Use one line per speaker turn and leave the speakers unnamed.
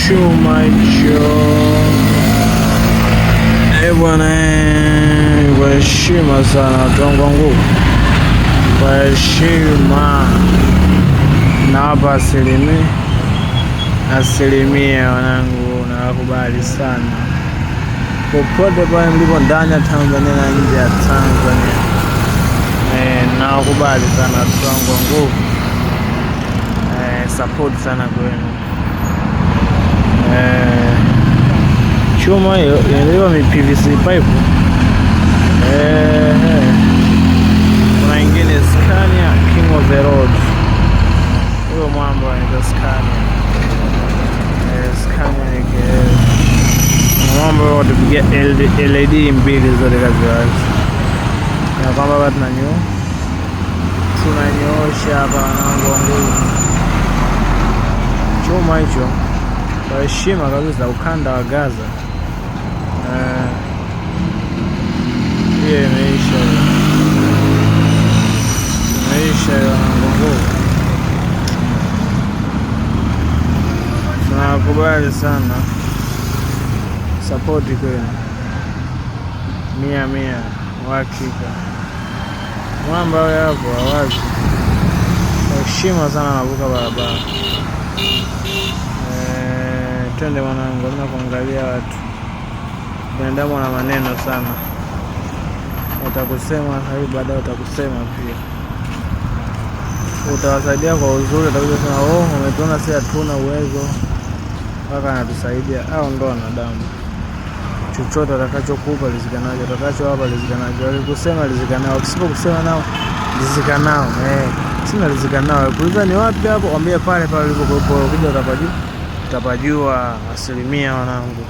Chuma hicho eh bwana, kwa heshima sana watu wangu wa nguvu, kwa heshima nawapa asilimia wanangu, nawakubali sana popote pale mlipo ndani ya Tanzania na nje ya Tanzania. Nawakubali sana watu wangu wa nguvu, support sana kwenu. Chuma hiyo inabeba mi PVC pipe. Kuna ingine Scania King of the Road, huyo mwamba anaitwa Scania. Scania ni mambo watupigia LED mbili zote kazi wazi, na kwamba hapa tunanyoosha hapa wanangu wa nguvu, chuma hicho kwa heshima kabisa, ukanda wa Gaza. Hiyo imeisha, hiyo imeisha hiyo wanangu nguvu, tunakubali sana sapoti kwenu, 100 uhakika. Mwamba huyo hapo awazi, heshima sana, anavuka barabara. Twende mwanangu, hamna kuangalia watu. Binadamu wana maneno sana, watakusema sasa, baadaye watakusema pia. Utawasaidia kwa uzuri, watakuja kusema oh, umetuona si hatuna uwezo mpaka anatusaidia. Au ndo wanadamu, chochote atakachokupa rizika nacho, atakachowapa rizika nacho, wakikusema rizika nao, wakisipokusema nao rizika nao. Sina rizika nao. Kuuliza ni wapi hapo, waambie pale pale ulipokuwepo, ukija utapajua, utapajua asilimia wanangu.